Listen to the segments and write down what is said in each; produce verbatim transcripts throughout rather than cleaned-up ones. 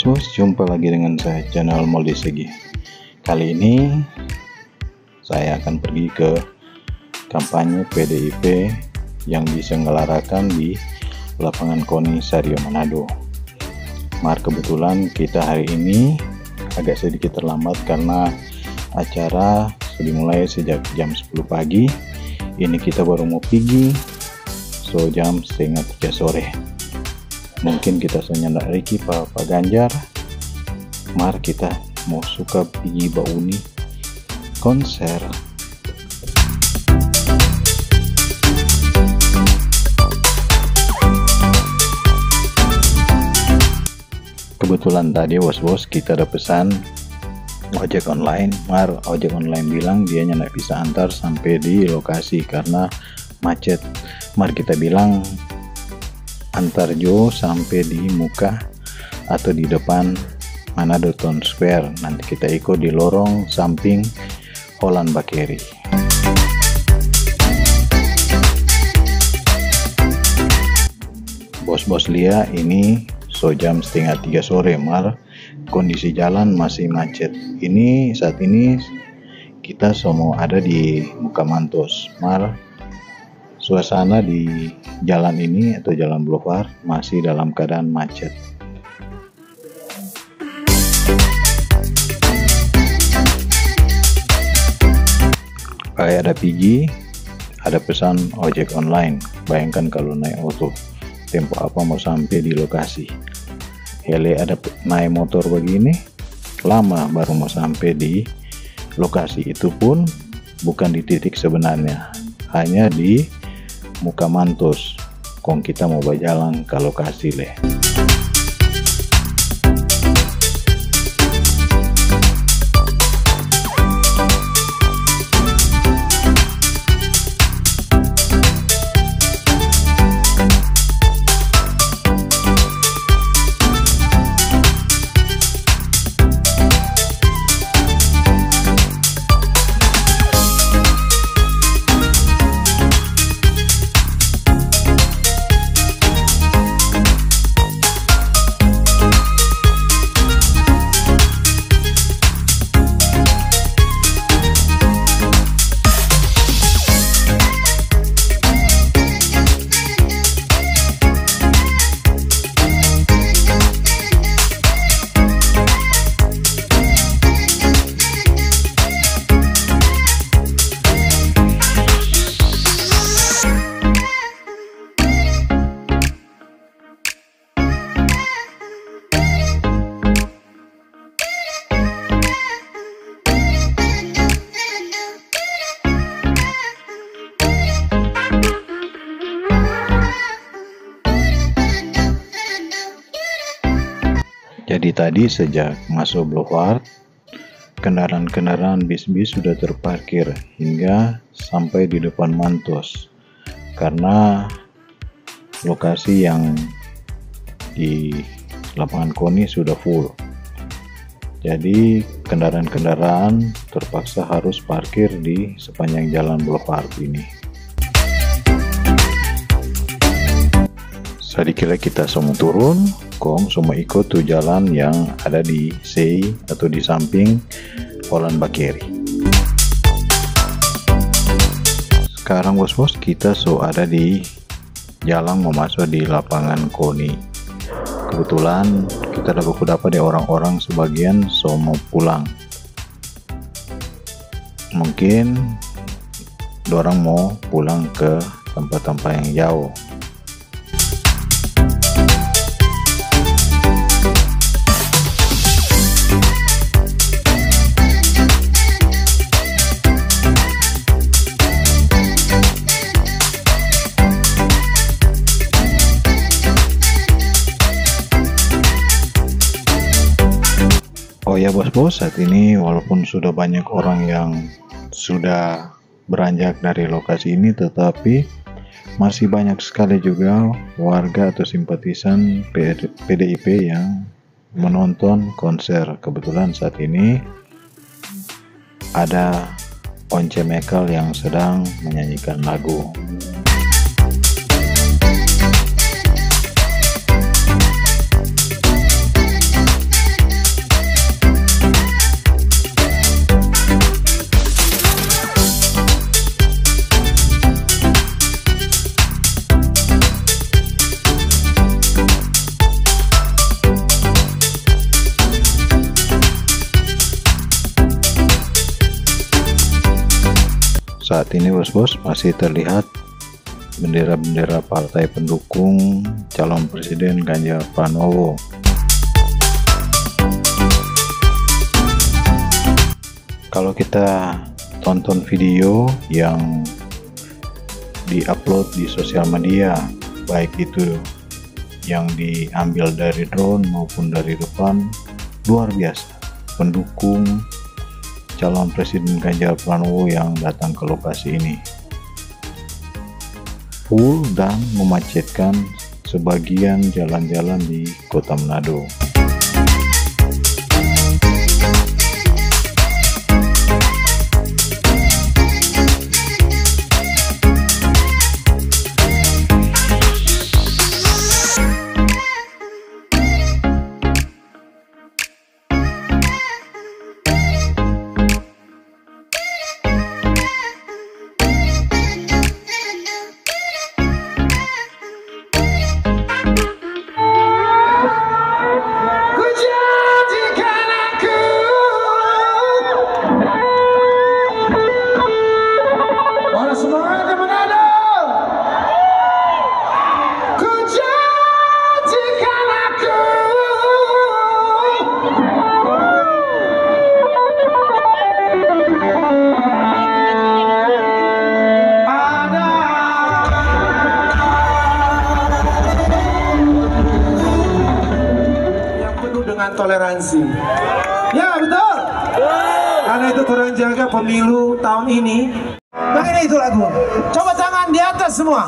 Bos, jumpa lagi dengan saya, channel Moldi Segi. Kali ini saya akan pergi ke kampanye P D I P yang diselenggarakan di Lapangan Koni Sario, Manado. Mar, kebetulan kita hari ini agak sedikit terlambat karena acara so dimulai sejak jam sepuluh pagi. Ini kita baru mo pigi, so jam setengah tiga sore. Mungkin kita so nyanda riki pa, pa ganjar, mar kita mo suka pigi bauni konser. Kebetulan tadi, bos-bos, kita ada pesan ojek online, mar ojek online bilang dia nyanda bisa antar sampe di lokasi karena macet. Mar kita bilang antar jo sampe di muka atau di depan Manado Town Square. Nanti kita iko di lorong samping Holland Bakery. Bos-bos lia, ini so jam setengah tiga sore, mar kondisi jalan masih macet. Ini, saat ini kita so mo ada di muka Mantos, mar suasana di jalan ini atau jalan boulevard masih dalam keadaan macet. Kaya ada pigi, ada pesan ojek online. Bayangkan kalu nae oto, tempo apa mo sampe di lokasi. Hele ada pe-, nae motor bagini, lama baru mo sampe di lokasi. Itu pun bukan di titik sebenarnya, hanya di muka Mantos, kong kita mo bajalang ka lokasi lei. Jadi tadi sejak maso boulevard, kendaraan-kendaraan bis-bis sudah terparkir hingga sampai di depan Mantos, karena lokasi yang di Lapangan Koni sudah full. Jadi, kendaraan-kendaraan terpaksa harus parkir di sepanjang jalan boulevard ini. Sadiki lei kita so mo turun, kong so mo iko tu jalan yang ada di sei atau di samping Holland Bakery. Skarang, bos-bos, kita so ada di jalang mo maso di Lapangan Koni. Kebetulan kita da baku dapa deng orang-orang, sebagian so mo pulang. Mungkin dorang mo pulang ke tampa-tampa yang jao. Oh ya, bos-bos, saat ini walaupun sudah banyak orang yang sudah beranjak dari lokasi ini, tetapi masih banyak sekali juga warga atau simpatisan P D I P yang menonton konser. Kebetulan saat ini ada Once Mekel yang sedang menyanyikan lagu. Saat ini, bos-bos, masih terlihat bendera-bendera partai pendukung calon presiden Ganjar Pranowo. Kalau kita tonton video yang di-upload di sosial media, baik itu yang diambil dari drone maupun dari depan, luar biasa pendukung calon presiden Ganjar Pranowo yang datang ke lokasi ini. Full dan memacetkan sebagian jalan-jalan di Kota Manado. Kujanjikan aku. Mana semangatnya, Manado? Kujanjikan aku. Ada yang penuh dengan toleransi. Ya, betul. Karena itu, torang jaga pemilu tahun ini. Begini itu lagu. Coba tangan di atas semua.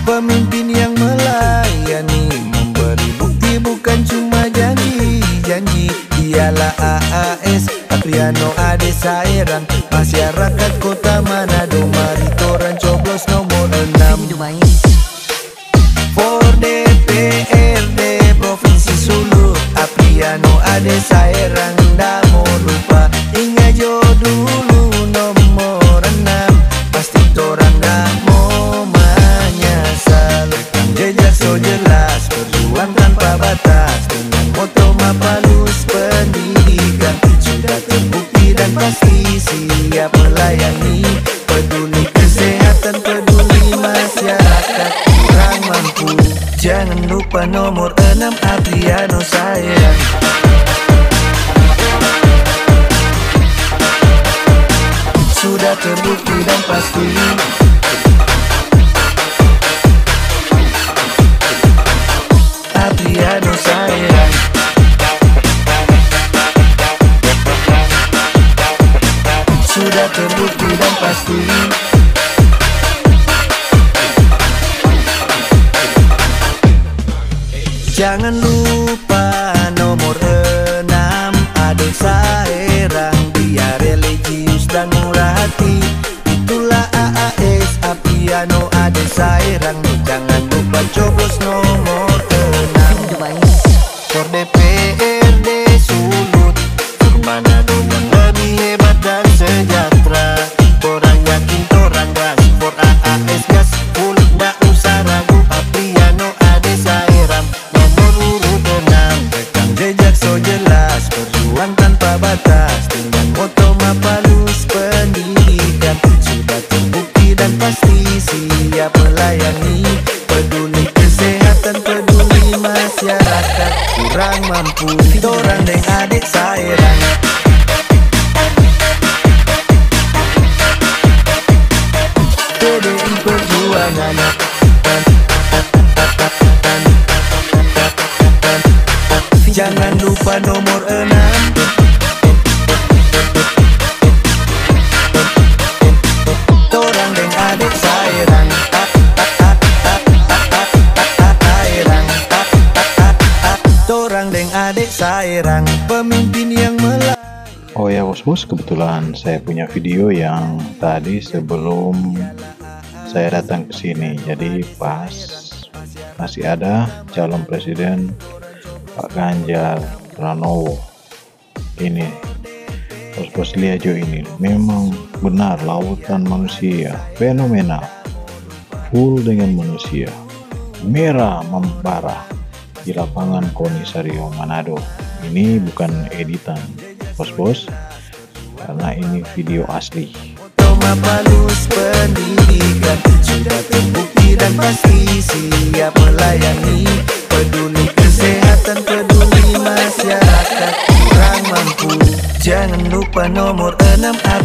Pemimpin yang melayani, memberi bukti bukan cuma janji-janji. Dialah A A S, Apriano Ade Saerang, masyarakat Kota Manado, mari torang coblos nomor enam. For D P R D Provinsi Sulut, Apriano Ade Saerang, nda mo lupa. Inga jo dulu nomor enam, pasti torang nda mo manyasal. Jejak so jelas, perjuang tanpa batas, dengan moto mapalus pendidikan. Sudah terbukti dan pasti siap melayani, peduli kesehatan, peduli masyarakat kurang mampu. Jangan lupa nomor enam, Apriano Saerang. Sudah terbukti dan pasti. Apriano Saerang. Sudah terbukti dan pasti. Jangan lupa nomor enam, Ade Saerang, dia religius dan murah hati. Itulah A A S Apriano, Ade Saerang, jangan lupa coblos nomor enam. For D P R D Sulut, for Manado yang lebih hebat dan sejahtera. Torang yakin, torang gas, for A A S gas, full, nda usah ragu, Apriano, Ade Saerang. Nomor urut enam, rekam jejak so jelas, perjuang tanpa batas, dengan moto Mapalus pendidikan, sudah terbukti dan pasti siap melayani, peduli kesehatan, peduli masyarakat, kurang mampu, torang deng Ade Saerang. P D I Perjuangan. Jangan lupa nomor enam. Torang deng Ade Saerang. Saerang. Torang deng Ade Saerang, pemimpin yang melayan. Oh ya, bos-bos, kebetulan saya punya video yang tadi sebelum saya datang ke sini. Jadi pas masih ada calon presiden Pak Ganjar Pranowo. Ini, bos-bos, lia jo ini. Memang benar lautan manusia, fenomenal. Full dengan manusia. Merah membara di lapangan KONI Sario Manado. Ini bukan editan, bos-bos, karena ini video asli. Mapalus pendidikan, sudah terbukti dan pasti siap melayani, peduli kesehatan, peduli masyarakat, kurang mampu. Jangan lupa nomor enam, Apri